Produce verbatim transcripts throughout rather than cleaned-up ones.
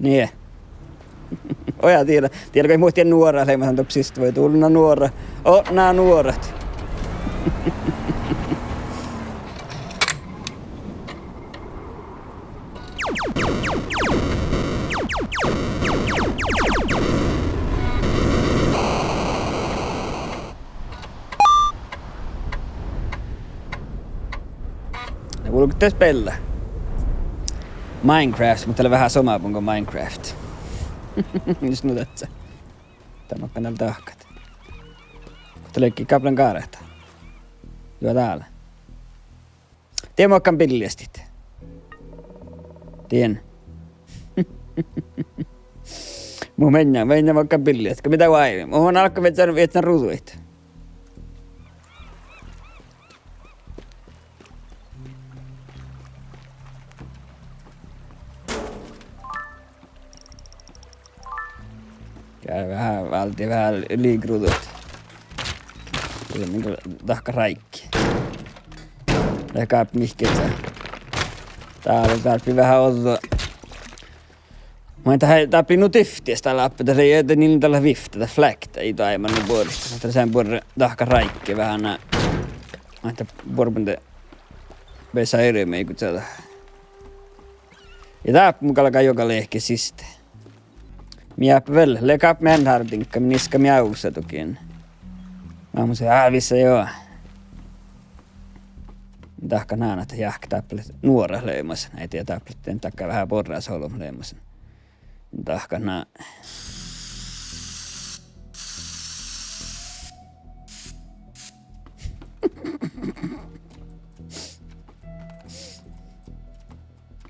Nie. Oja, diela, diela go muhtin nuorat leimmet han doppe siste vai dulna nuora. Otná nuorat. Vulgge speallá Minecraft, muhto lea veahá somá go Minecraft. Jus nu dáhcá. Dat makkár dál dahkat. Go dat ledje gáplen gárta. Juo dál. Die makkár billiestit. Dien. Mu mennje, mennje makkár billiestit. Go mii dá oaivviimet. Mun álggán viežžan, viežžan ruđaid. Gal veahá, válddii veahá liikruđaid. Dahkat ráiggi. Leat gápmihkit. Dál, dál lea veahá ođđa. Mun dat, dáppe lei nu divttis dál dáppe, dat lei, dat in dal vifte, dat flækta ii doaibmán nu buori. Dat lea seamma buorre dahkat ráiggi veahá ná. Mun dat buorbán de, beasai eret mii go čađa. Ja dáppe mun galgá juoga lehket siste. Mii dáppe vel, lea gápme eanu hárvvodiŋgga, mii niska mii ávssa dukin. Mun muittán, aa, vissa jo. Dahkat ná, ahte jáhkket dáppe leat nuorat leimašan, ii dieđe dáppe leat, dahkat veahá borrasolbmot leimašan. Dahkat ná.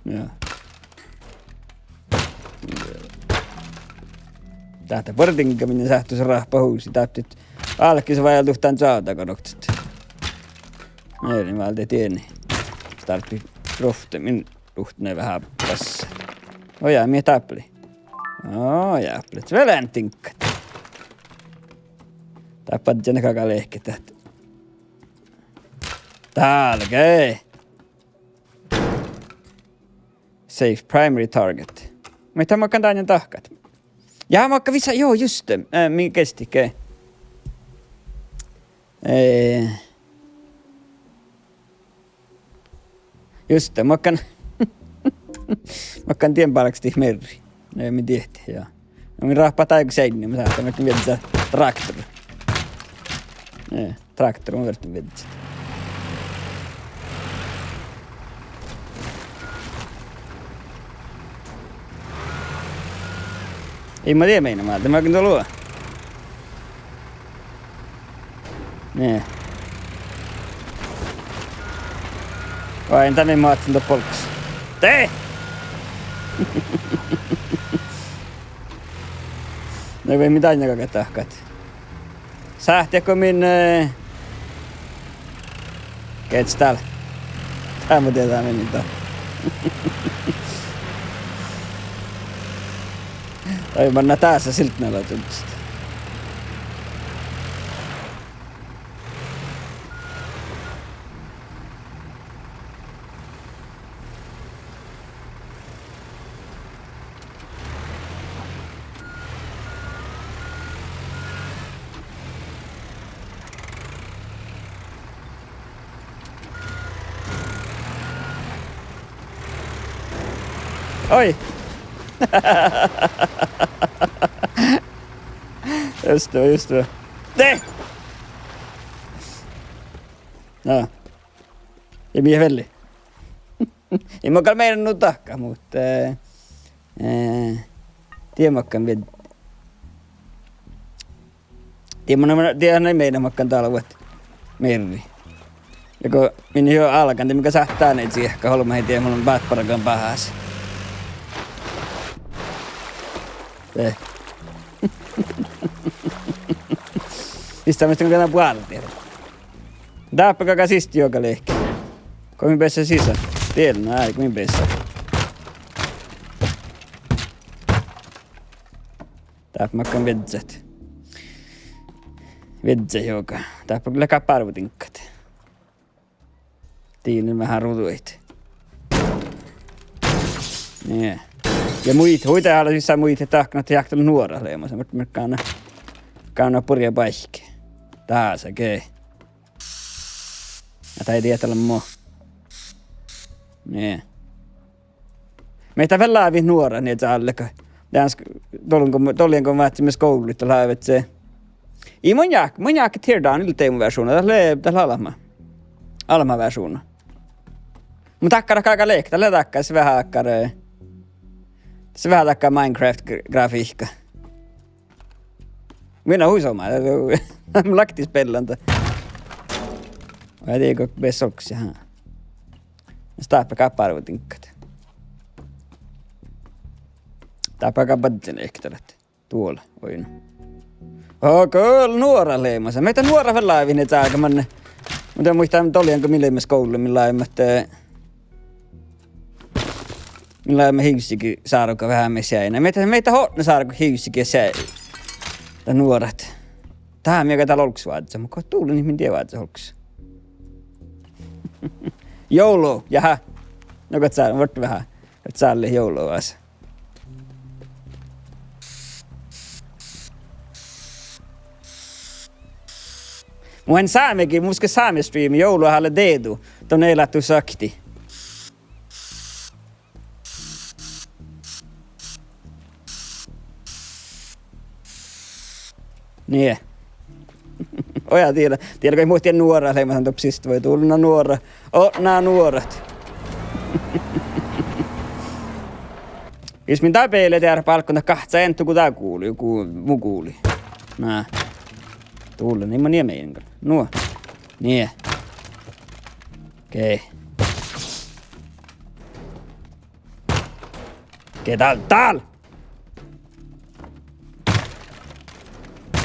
Ja. Dáhte buorre diŋgga, min sáhttus rahpahusi, dáppe álggis váldit dan čađa go noktet. Mii váldet dieinna. Stálpi ruovtte, min ruovtte veahá bassat. Oja, mii dáppe lei. Oja, dáppe lei. Vel ean diŋggat. Dáppe badjá galgá lehket dat. Dálge. Save primary target. Muhto makkár dan dahkat. Ja makkár vissa, jo, juste. Eh, mii gestihit ge. Eh, juste, makkár, makkár dien bálkestit mearri. No, mii dihte, ja. No, mii rahpat áigu seainni, mun sáhtán, makkár viežžat traktor. Eh, traktor mun viežžan. Ii ma dieđe maŋŋá, de maŋŋá dat lea. Nie. Vai, dat mii máhcen doppe olggos. De! No, vai mii dan galgat dahkat. Sáhttá go min, eh, gieđe dál. Dál mun dieđán min dat. Ai, manná dása siltnala tuddit. Oi! Just det, just det. De! Ja. Ja mii velii. Ii makkár mearri nu dahkat, muhto, eh, eh, dieđe makkár viežžat. Dieđe mun, dieđe nai mearre makkár dál vuot mearri. Ja go min jo álgán, de mun gal sáhtán čiehkat olbmot, ii dieđe mun bát bargan bahás. Eh. Ista mii gal buolli. Dáppe galgá siste juoga lehket. Go mii beassat sisa. Diel, nai, go mii beassat. Dáppe makkár viežžat. Viežžat juoga. Dáppe leat gápmet árvvodiŋggat. Dien veahá ruđaid. Nie. Ja muitte, hui de ale sisa muitte, dahkat ahte jáhkit nuorat leamaš, muhto mun gánnán, gánnán burjebáikái. Dasa ge. Ja dat ii dieđe lean mo. Nie. Mii dat vel lávejit nuorat nie čállegat. Dán sk-, doallan go, doallan go vázziimet skuvlii, dat lávejit. Ii, mun jáhk-, mun jáhkán tear down, ii leat demo-versovdna, dat lea, dat lea almma. Almma versovdna. Mun dakkár, dakkár lehpet, dat lea dakkár, veahá dakkár, eh, veahá dakkár Minecraft gr-, grafihka. Mii hui somá, mun laktin speallanda. Vai dego bes olggos, jaha. Stáhpága bargodiŋggat. Dáhpága badjel ehkit dat. Duola, oi no. Oho, gul nuorat leamaša. Mii dat nuorat vel lávejit nie čállegat manne. Muhto muittán doallan go mii leimmet skuvlla, mii lávejit, eh, mii lávejit hivssegiid sárgui veahá mii seainna. Mii dat, mii dat otná sárgui hivssegiid seainna. Dat nuorat. Dá mii gal dál olggos vázzit, muhto go dullen, min die vázzit olggos. YOLO, jaha. No go čál-, vuorddit veahá. Go čállit YOLO vas. Mun sámegillii, mun gal sámi streami, YOLO ale dedu. Don ii leat du sakti. Nie. Oja, dieđe, dieđe go muhtin nuorat leamašan doppe siste vuoi dullen nuorat. Otná nuorat. Jus min dá beale dearpá álggus, gahččá eanu go dá gulii, go mu gulii. Na. Dullen, ii mun nie meiŋgal. Nu. Nie. Okei. Okei, dál, dál!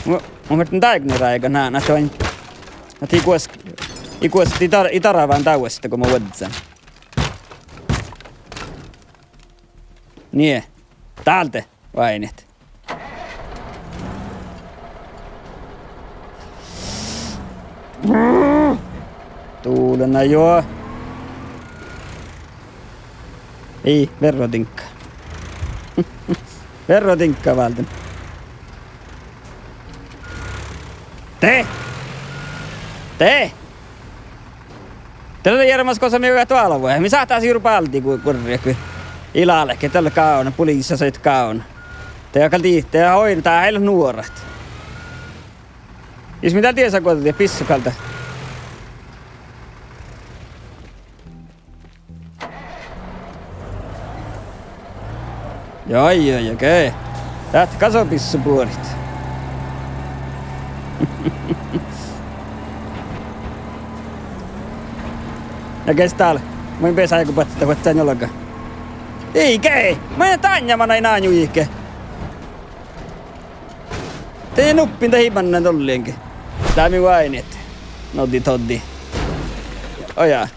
Mu, mun miehtán dáigneráiga na, na čoin. Na ii guos-, ii guos-, ii dar-, ii darvan dábehtet go mo vuožžan. Nie. Dál de, váinit. Dullen na jo. Ii, verrodiŋgga. Verrodiŋgga válden. De! De! Dá lea jearmas gosa mii gal doalvui. Mii sáhtásit jur báldi gu-, gurre go. Ii lálke, dá lea gávdna, buliisa soit gávdna. De gal dihte, oi, dá ii leat nuorat. Jus mii dál diesa guođđu, bissu gal dá. Joi, joi, okei. Dát gaso bissu buorit. Ja ges dál? Mun bes áigu boahtá vuoččan olga. Ii ge! Mun dánjama nai nánu ii ge. De nuppin dahje mannan ollengi. Dá mii váinit. Noddi toddi. Oja.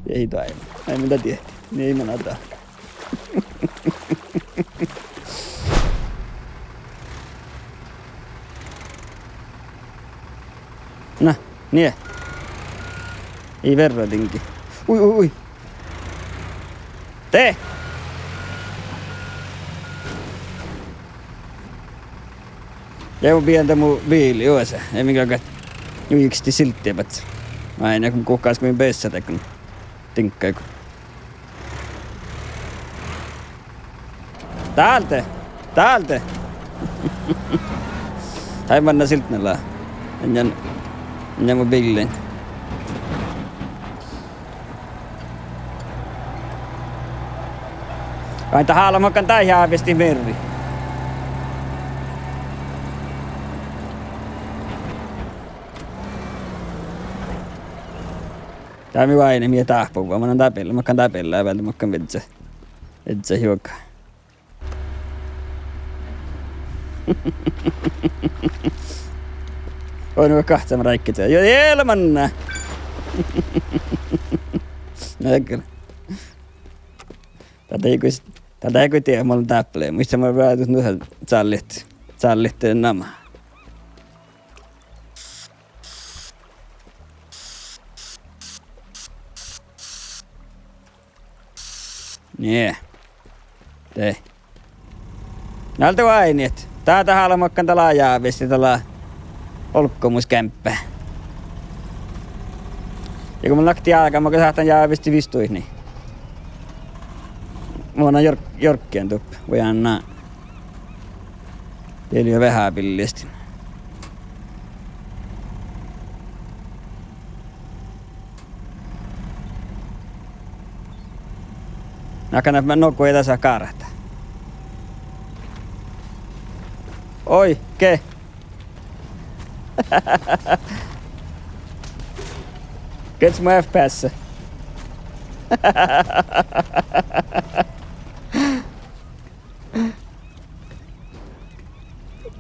Ii doaibma. Ai, mida diehttit? Ii manadda. Na, nie. Ii verrodiŋggi. Ui, ui, ui. De! Ja mun bijan dan mu biili juosa. Ii min galgat juikasti silttiä bacce. Ai, na guhkás go min bessat dego. Diŋggaiguin. Dál de! Dál de! Dá manná siltnala. Ean, ean mu biillain. Ai, dat hála makkár dát jávestit mearrái. Dá mii váinit mii dáhpáhuvvá, mannan dábel-, makkár dábellá, vel makkár vižžá. Vižžá juoga. Oidno gahčama ráikkača. Jo, eai lean manná. Nokii. Dat ii goit, dat ii goit dieđe, mun dáppe, muhto mun várra nu čállit, čállit nama. Nie. De. Na de oaidnit. Dá, dá leat makkár dál jávrris, dál olggomus geaimpe. Ja go mun laktin álgán, mun sáhtán jávrris vistuid, nie. Mun juo-, juohkehan doppe. Vuoi, ná. Dieđusge veahá billistin. Na, kanat ma-, no, go ii dasa gárta. Oi, ge. Gieđe mu F P S.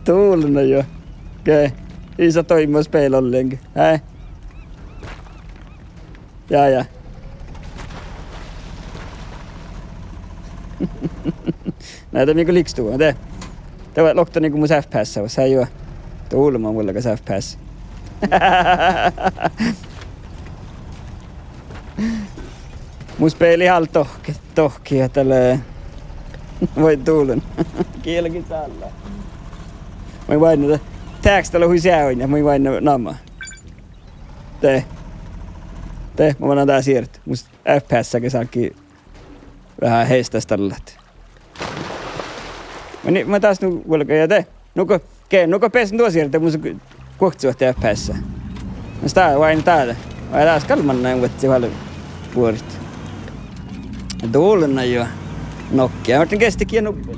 Dullen jo. Ge. Ii sa doimme spela ollengi. Hei. Ja, ja. Na, de mii go liiktu, de. De lea okta nugo mus F P S, sa jo. Dullen man vuolgá F P S. Mus beali hállet dohkke, dohkke, dat lea, vuoi dullen. Gielgit sálle. Mun oaidnen, de, teakse dat lea hui seainna, mun oaidnen namma. De. De, mun oaidnen dát siert. Mus F P S ge sáhkii veahá heasttastallat. Mun, mun dás nu vuolgá ja de. Nugo, ge, nugo bessen duo sierte, mus guokte suohti F P S. Na stá, oaidnen dát. Oaidnen dás gal mannan vuodjit váldit buorit. Dullen jo. Nokki, ja muhtin gesti gie nuppe.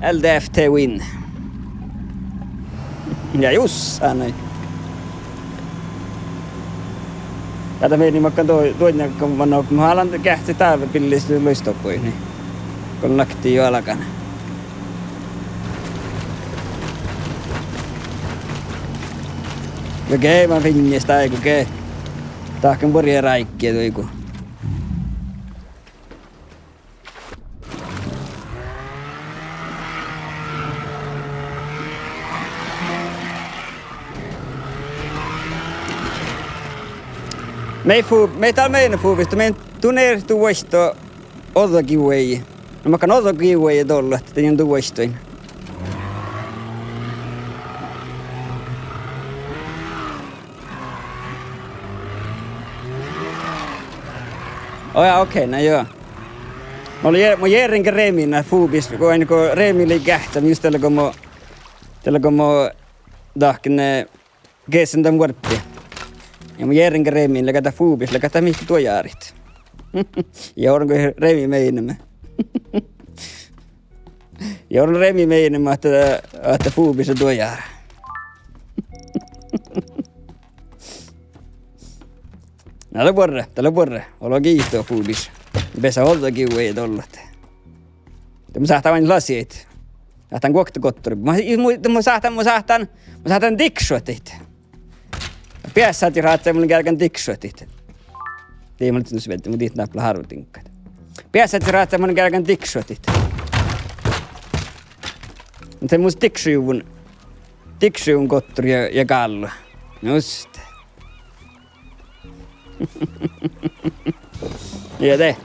L D F T win. Ja jus, ánai. Ja dat mii makkár duo-, duoinna go mun, mun hálan geahččat dáppe billis luistobbuid, nie. Go lakti jo algán. Ja ge, man fiinnis dáigu ge. Dahken buori ráigge duigu. Mii fu-, mii dal maid fubis, mii dal, dun eret du vuoitto ođđa giveaway. Na makkár ođđa giveaway doallat, de ii du vuoittuin. Ó ja, okei, na jo. Mun lea, mun jearen ge Remin fubis, go, go Remi lei geahččan, jus dalle go mo, dalle go mo dahken, eh, geasen dan vuorppi. Ja mun jearen ge Remin, leago dat fubis, leago dat mihkkege duojárit. Ja orron go Remi meinama. Ja orron Remi meinama ahte, ahte fubis lea duojára. Na dat lea buorre, dat lea buorre. Olu giitu fubis. Beasat ođđa giveaway doallat. De mun sáhtán oaidnit lasiid. Sáhtán guokte gottori. Mun, mun, mun sáhtán, mun sáhtán, mun sáhtán dikšuotit. Beassat ráhkadit, mun geargan dikšuotit. Dii, mun lea nu svedde, mun dihte nápmela hárvvadingat. Beassat ráhkadit, mun geargan dikšuotit. Mun de mus dikšujuvvon, dikšujuvvon gottori ja, ja gállo. Just. Ja de.